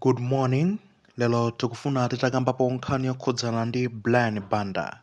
Good morning, lero tikufuna titakambapo nkhani yokhudzana ndi Brian Banda.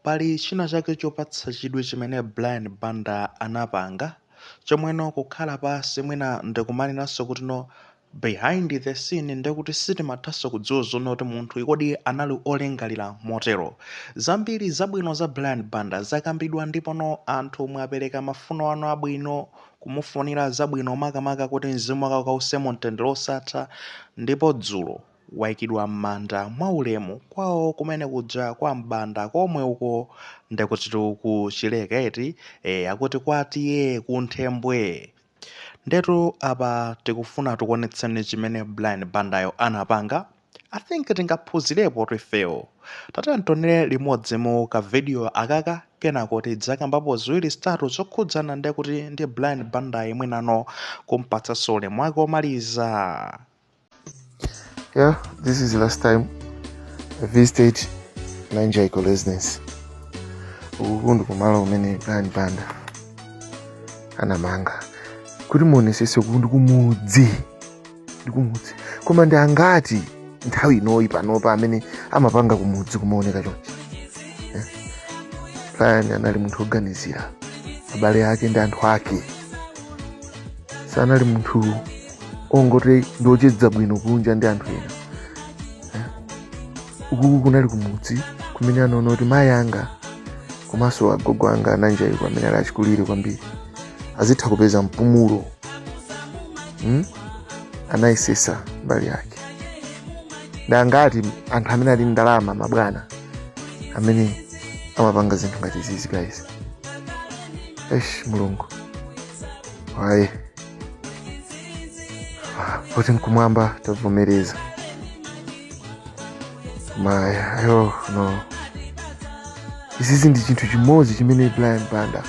Pali china chake chopatsa chidwi chimene Brian Banda anapanga chomweno kukhala pansi mwina ndikumanenanso kuti no behind the scene ndekuti sitimathanso kudziwa zoona kuti munthu kodi anali olingalira motero. Zambiri zabwino za Brian Banda zakambidwa ndipono anthu mwapereka mafuno anu abwino kumufunira zabwino makamaka kuti mzimu wake ukause mu mtendere osatha ndipo dzulo waikidwa m'manda mwaulemu kwawo kumene kuja kwa Mbanda komwe uko ndekuti ku Chileka eti akuti kwa T/A Kunthembwe. Ndetu apa tikufuna tikuonetseni chimene Brian Bandayo anapanga. I think tingaphunzirepo ifeyo. Tatiyeni tionere limodzi mu ka video akaka kenako tidzakambapo ziwiri zitatu zokhudzana ndekuti ndi Brian Bandayo mwinano kumpatsanso ulemu wake omaliza. Yeah, this is the last time I visited Nanjaiko residence. Uku ndi kumalo kumene Brian Banda anamanga. Kuti muonesese uku ndi kumudzi. Ndi kumudzi. Koma ndi angati nthawi inoyi panopa amene amapanga kumudzi kumaoneka chonchi. Brian anali munthu woganizira abale ake ndi anthu ake. Sanali munthu ongoti ndiocheza bwino kunja ndi anthu ena. Uku kunali kumudzi kumene anaona kuti mayi anga komanso agogo anga ananjaiko amene ali achikulire kwambiri azitha kupeza mpumulo. Anayesesa mbali yake. Ndangati anthu amene ali ndalama mabwana amene amapanga zinthu ngati zizi guys. Eish, Mulungu waye poti nkumwamba tavomereza maya ayo no izizi ndi chinthu chimodzi chimene Brian Banda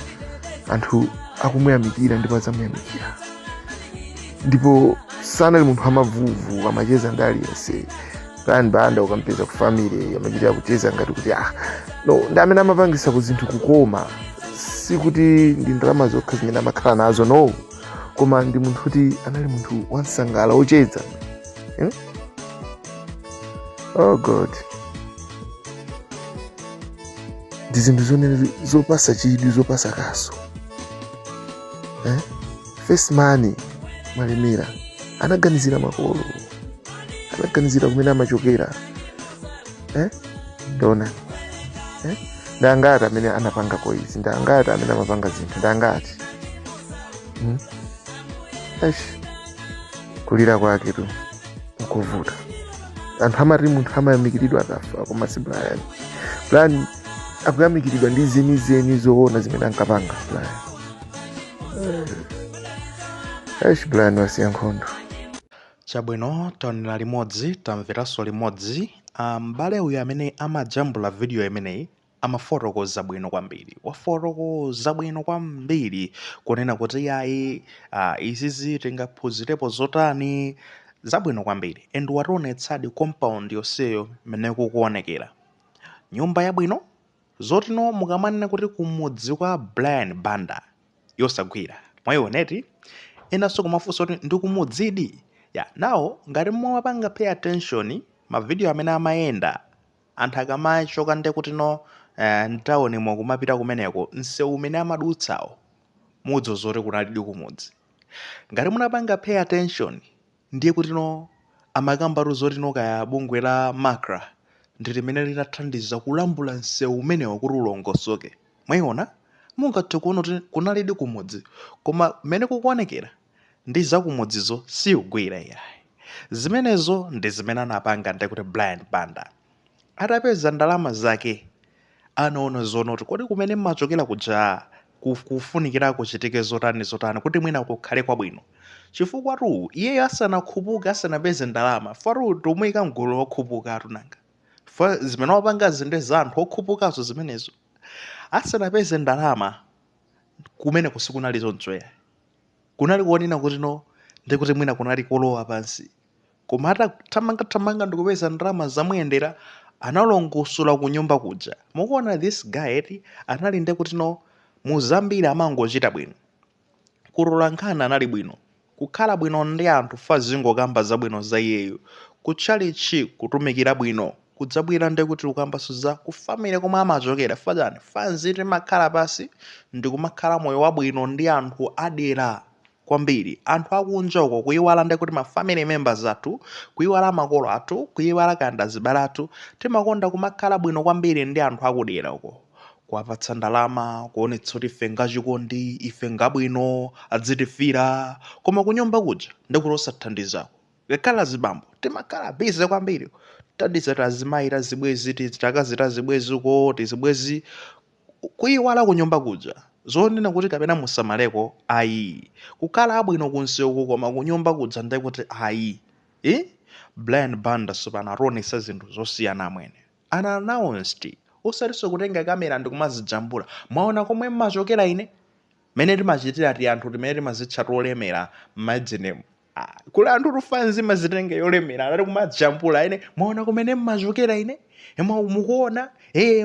anthu akumuyamikira ndipo adzamuyamikira ndipo sanali munthu amavuvu amacheza ndi aliyense. Brian Banda ukampeza ku family amachitira kucheza ngati kuti no ndi amene amapangisa ku zinthu kukoma, sikuti ndi ndalama zokha zimene amakhala nazo no, koma ndi munthu kuti anali munthu wansangala wocheza. Oh God, ndi zinthu zonene zopasa chidwi zopasa kaso. First man Malemera anaganizira makolo, anaganizira kumene amachokera. Ndona Ndangati amene anapangako izi, ndangati amene amapanga zinthu, ndangati. Eish, kulira kwake tu nkovuta. Anthu amati munthu amayamikiridwa akafa, koma si Brian. Brian akuyamikiridwa ndi zenizeni zoona zimene ankapanga Brian. Eish, Brian wasiya nkhondo. Chabwino, taonera limodzi, tamveranso limodzi. M'bale uyu amene amajambula video imeneyi amafotokoza bwino kwambiri, wafotokoza bwino kwambiri kunena kuti yayi, izizi tingaphunzirepo zotani, zabwino kwambiri. And wationetsadi compound yonseyo mmene kukuonekera, nyumba yabwino zotino mukamanena kuti kumudzi kwa Brian Banda yosagwira mwayioneti. Enanso kumafunsa kuti ndikumudzidi ya nawo. Ngati mumapanga pay attention ma video amene amayenda anthu akamachoka nde kuti no mtaunimo kumapita kumeneko, msewu umene amadutsawo mudziwa zoti kunalidi kumudzi. Ngati munapanga pay attention ndiye kuti no amakambatu zoti no kaya bungwe la MACRA ndi limene linathandiza kulambula msewu umenewo kuti ulongosoke. Mwayiona, mungathe kuona kuti kunalidi kumudzi, koma mmene kukuonekera ndi zakumudzizo sikugwira iyayi. Zimenezo ndi zimene anapanga ndekuti Brian Banda atapeza ndalama zake anaona zoona kuti kodi kumene mmachokera kuja kufunikira kuchitike zotani zotani kuti mwina kukhale kwabwino, chifukwa tu iyeyo asanakhupuke, asanapeze ndalama fatu tumuyika mgulu lokhupuka atunanga fa zimene wapangazi ndi za anthu okhupukazo zimenezo. Asanapeze ndalama kumene kusikunali chonchoya, kunali kuonena kuti no ndikuti mwina kunali kolowa pansi, koma atathamangathamanga ndikupeza ndalama zamuyendera analongosola kunyumba kuja. Mukuona this guy eti anali ndekuti no muzambiri amangochita bwino, kutola nkhani anali bwino, kukhala bwino ndi anthu fa zingokamba zabwino za iyeyo. Kutchalitchi kutumikira bwino, kudzabwera ndekuti ukambanso za ku family komwe amachokera. Chifukwa chani? Fanzi timakhala pasi ndikumakhala moyo wabwino ndi anthu adera kwambiri, anthu akunja uko, kuyiwala ndekuti ma family members athu, kuyiwala makolo athu, kuyiwala kanda azibale athu. Timakonda kumakhala bwino kwambiri ndi anthu akudera uko, kuwapatsa ndalama, kuonetsa kuti ife ngachikondi, ife ngabwino, adzitifira. Koma kunyumba kuja ndekuti osathandizako. Ngakhale azibambo timakhala busy kwambiri kuthandiza tazimayi tazibwezi, takazi tazibwezi uko, tizibwezi, kuyiwala kunyumba kuja. Zonena kuti kapena musamaleko, ayi. Kukhala abwino kunseuku, koma kunyumba kuja ndekuti ayi, eh? Brian Banda sopano ationetsa zinthu zosiyana amwene. Unannounced, osatinso kutenga kamera ndikumazijambula. "Mwaona komwe mmachokera ine?" Mene timachitira ti anthu timene timazitcha tolemera m'majenemu. Ah, kuli anthu tufanzi mazitenge yolemera, anati kumajambula, "Ine mwaona kumene mmachokera ine? Mukuona,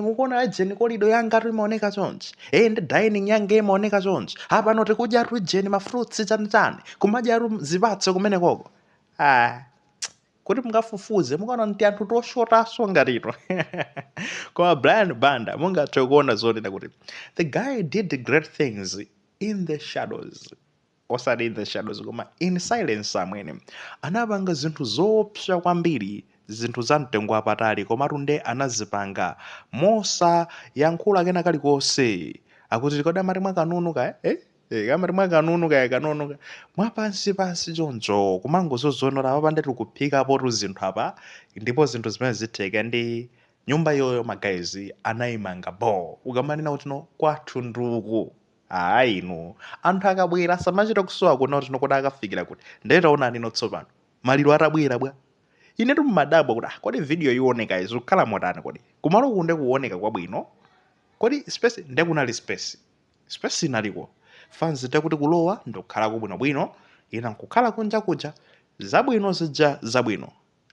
mukuona ajeni, corridor yanga tu imaoneka chonchi, ndi dining yanga imaoneka chonchi. Apano tikudya tu jeni ma fruits, chani chani, kumadya tu zipatso kumene koko." Ah, kuti mungafufuze mukaona ndi anthu toshotaso ngatito. Koma Brian Banda mungathe kuona zonena kuti the guy did great things in the shadows, osati in the shadows koma in silence. Amwene anapanga zinthu zoopsa kwambiri, zinthu za mtengo wapatali, komatu nde anazipanga mosayankhula kena kalikonse. Akuti kodi amati mwakanunu kaya, eh? Eh, amati mwakanunu kaya, kanunu kaya, mwapansi pansi choncho, kumangozozonora apa ndeti kuphikapo tu zinthu apa, ndipo zinthu zimene zitheka ndi nyumba iyoyo. Ma guys anayimanga bo. Ukamanena kuti no, kwathu nduku, ayi inu, anthu akabwera samachita kusowa kuona kuti no, kodi akafikira kuti. Ndetaonani ino tsopano maliro atabwera bwa. Inetu mmadabwa kuti, ah, kodi video ioneka izikukhala motani? Kodi kumalo kunde kuoneka kwabwino? Kodi space ndekunali space, space inaliko. Fans ndekuti kulowa ndikukhalako bwinobwino, ina nkukhala kunja kuja, zabwino zija zabwino.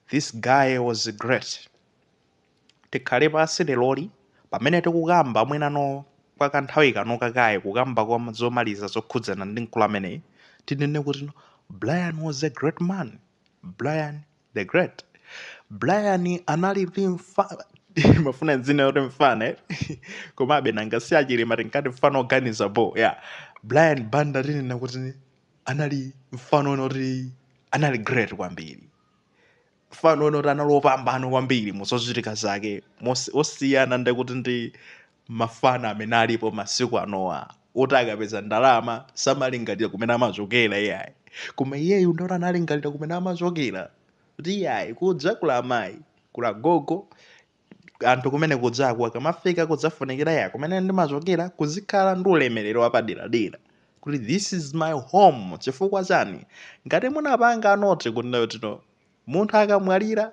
This guy was great. Tikhale pasi leroli pamene tikukamba mwinano kwa kanthawi kano kakayi, kukamba kwa zomaliza zokhudzana ndi mkulu ameneyi, tinene kuti no, Brian was a great man. Brian the Great. Brian anali ndi mafuna dzina yoti mfana, eh? Komabe nanga si achilima tinkati mfano oganiza bo ya, yeah. Brian Banda tinena kuti anali mfano unoti anali great kwambiri, mfano unoti anali opambana kwambiri muzochitika zake, osiyana ndekuti ndi mafana amene alipo masiku anowa, oti akapeza ndalama samalingalira kumene amachokera iyayi. Koma iyeyu ndoti analingalira kumene amachokera, kuti iyayi, kudza kula amayi, kula gogo, anthu kumene kudzako akamafika kudzafunikira ya kumene ndimachokera kuzikhala ndi ulemerero wapaderadera, kuti this is my home. Chifukwa chani? Ngati munapanga note kunena kuti no, munthu akamwalira,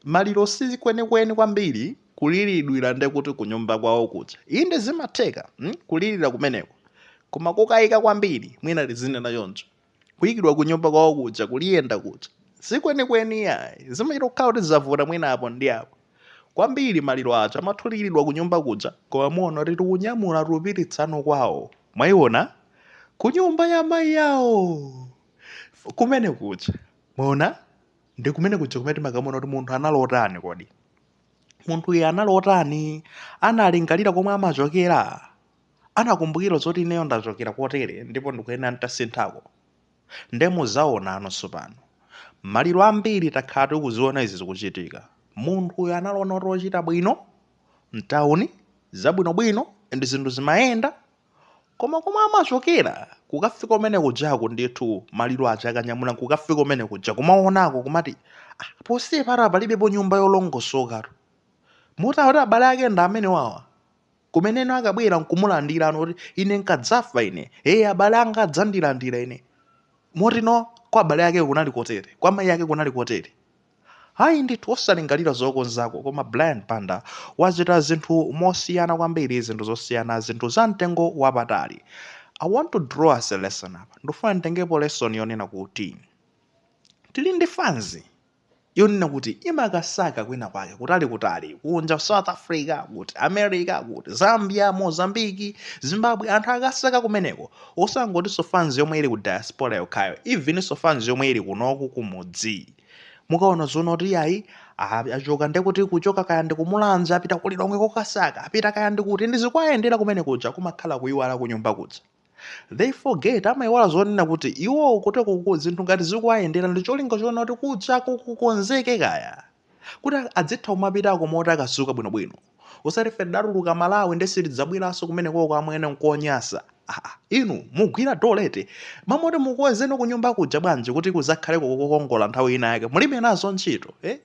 maliro si kwenikweni kwambiri kuliridwira ndekuti kunyumba kwawo kuja. Inde, zimatheka, Kulirira kumeneko, koma kukayika kwambiri, mwina lizinena choncho, kuyikidwa kunyumba kwawo kuja, kuliyenda kuja sikwenikweni yayi. Zimachita kukhala kuti zavuta mwina apo ndi apo. Kwambiri maliro aja amathuliridwa kunyumba kuja, koma muona kuti tikunyamula tupititsano kwawo, mwayiona kunyumba ya mayi yawo kumene kuja. Mwaona, ndi kumene kuja kumene timakamuona kuti munthu analotani. Kodi munthu uyu analotani? Analingalira komwe amachokera, anakumbukira zoti ineyo ndachokera kotere ndipo ndikuyenera ntasinthako. Nde muzaona anonso pano maliro ambiri takhala tikuziona izi zikuchitika. Munthu uyu analona kuti ochita bwino mtawuni, zabwinobwino, ndi zinthu zimayenda, koma komwe amachokera kukafika umene kujako ndithu maliro aja akanyamula kukafika umene kuja, kumaonako kumati, ah, posepara palibepo nyumba yolongosokatu, moti abale ake ndi amene wawa kumeneno akabwera nkumulandira ano, kuti ine nkadzafa ine, hey, abale anga adzandilandira ine. Moti no, kwa abale ake kunali kotere, kwa mayi ake kunali kotere. Hayi ndithu, osalingalira zokonzako. Koma Brian Banda wachita zinthu mosiyana kwambiri, zinthu zosiyana, zinthu za mtengo wapatali. I want to draw us a lesson apa. Ndifuna nditengepo lesson yonena kuti tili ndi fans yonena kuti imakasaka kwina kwake kutali kutali, kunja, South Africa, kuti America, kuti Zambia, Mozambiki, Zimbabwe, anthu akasaka kumeneko. Osangotinso fans yomwe ili ku diaspora yokhayo, even so fans yomwe ili kunoku kumudzi. Mukaona zoona kuti iyayi achoka ndekuti kuchoka kaya ndi ku Mulanje apita ku Lilongwe kokasaka, apita kaya ndi kuti ndi zikuwayendera kumene kuja kumakhala kuiwala kunyumba kuja. They forget, amaiwala zonena kuti iwowo kuteko zinthu ngati zikuwayendera ndi cholinga choona kuti kuja kukonzeke kaya. Kuti adzitha kumapitako moti akasuka bwinobwino. Usati ife tidatuluka Malawi nde sitidzabweranso kumenekoko amwene nkonyasa. Aa inu mugwira dolete mamoti mukonzeno kunyumba kuja bwanji kuti kuzakhaleko kokongola nthawi ina yake mulibe nazo ntchito eh?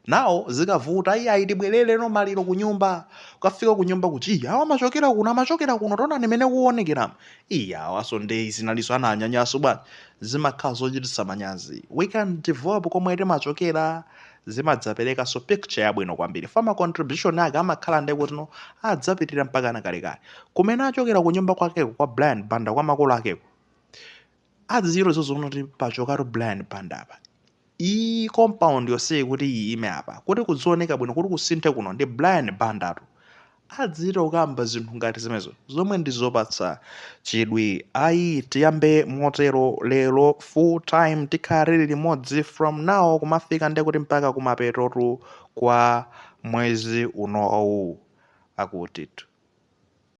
Nawo zikavuta iyayi tibwerereno maliro kunyumba kukafika kunyumba kuti iya awa amachokera kuno amachokera kuno taonani mene kuonekeramo iya awaso nde zinaliso ananyanyaso bwanji zimakhala zochititsa manyazi. We can develop komwe timachokera zimadzaperekanso picture yabwino kwambiri fa ma contribution ake amakhala nde kuti no adzapitirira mpaka na kalekale kumene achokera kunyumba kwakeko kwa Brian Banda kwa makolo akeko adzichito zozoona kuti pachokatu Brian Banda apa iyi compound yonseyi kuti iyime apa kuti kuzioneka bwino kuti kusinthe kuno ndi Brian Bandatu adzichita kukamba zinthu ngati zimenezo zomwe ndi zopatsa chidwi. Ayi tiyambe motero lero full time tikhala tili limodzi from now kumafika ndekuti mpaka kumapetotu kwa mwezi unowu akutitu.